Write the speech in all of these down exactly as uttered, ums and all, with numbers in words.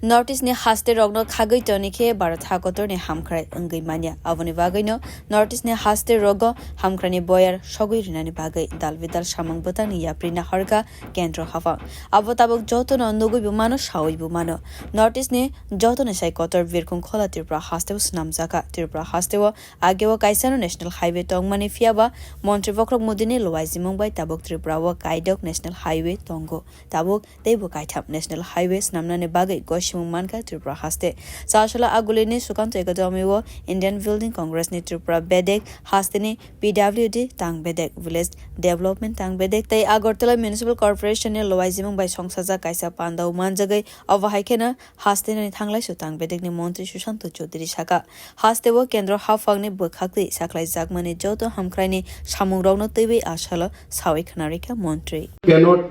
North East ni haste rokno khagwi toni khe Bharat hakotor ni hamkrai wngwi manya. Aboni bagwi no North East ni haste rogo hamkrai ni boyar sogwi rinani bagwi dal bidal samung bwtang ni yapri nahorkha Kendro haphang. Abo tabuk joto no nugwi bo mano, sawi bo mano. North East ni joto ni sai kotor birkhung khola Tripura haste o swnamjakha. Tripura haste o age o kaisa no national highway tongmani, phiya ba montri Bokhorok Modi ni luaijimung bai tabuk Tripura o kaidok national highway tongo. Tabuk teibo kaitham national highway swnamnani bagwi gosimung mankha Tripura haste. Chasala Aguli ni Sukanto Academy o Indian Building Congress ni Tripura bedek haste ni P W D tang bedek, Village Development tang bedek tei Agartala Municipal Corporation ni luaijimung bai songsajak kaisa panda o manjagwi, abo hai kheno haste ni thanglaisu tang bedek ni montri Susanto Chowdhury saka, haste o kendro haphang ni bwkhak twi sakhlai jakmani joto hamkrai ni samung rokno twiwi asalo sawi khna rikha montri. Cannot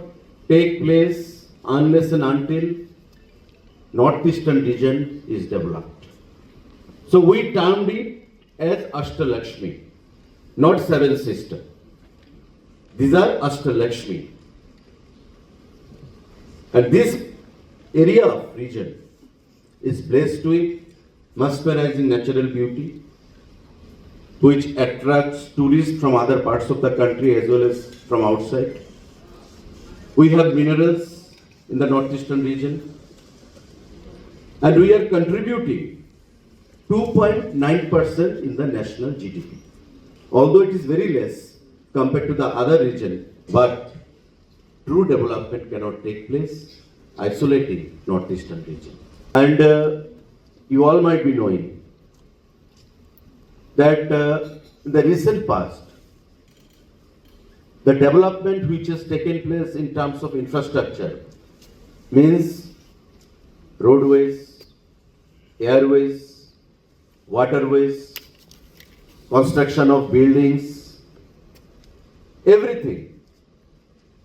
take place unless and until Northeastern region is developed. So we termed it as Ashtalakshmi, not seven sister. These are Ashtalakshmi. And this area of region is blessed with mesmerizing natural beauty, which attracts tourists from other parts of the country as well as from outside. We have minerals in the northeastern region, and we are contributing two point nine percent in the national G D P. Although it is very less compared to the other region, but true development cannot take place isolating northeastern region. And uh, you all might be knowing that uh, in the recent past, the development which has taken place in terms of infrastructure means roadways, airways, waterways, construction of buildings, everything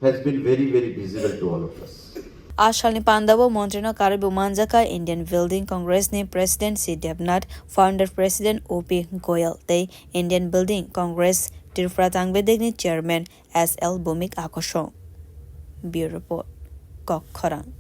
has been very, very visible to all of us. A salni pandao montrino karwibo manjakha Indian Building Congress ni President C Debnath, Founder President O P Goyal tei Indian Building Congress Tripura tangbedekni Chairman S L Bhumik Akosong. Bureau Report, Kok Khorang.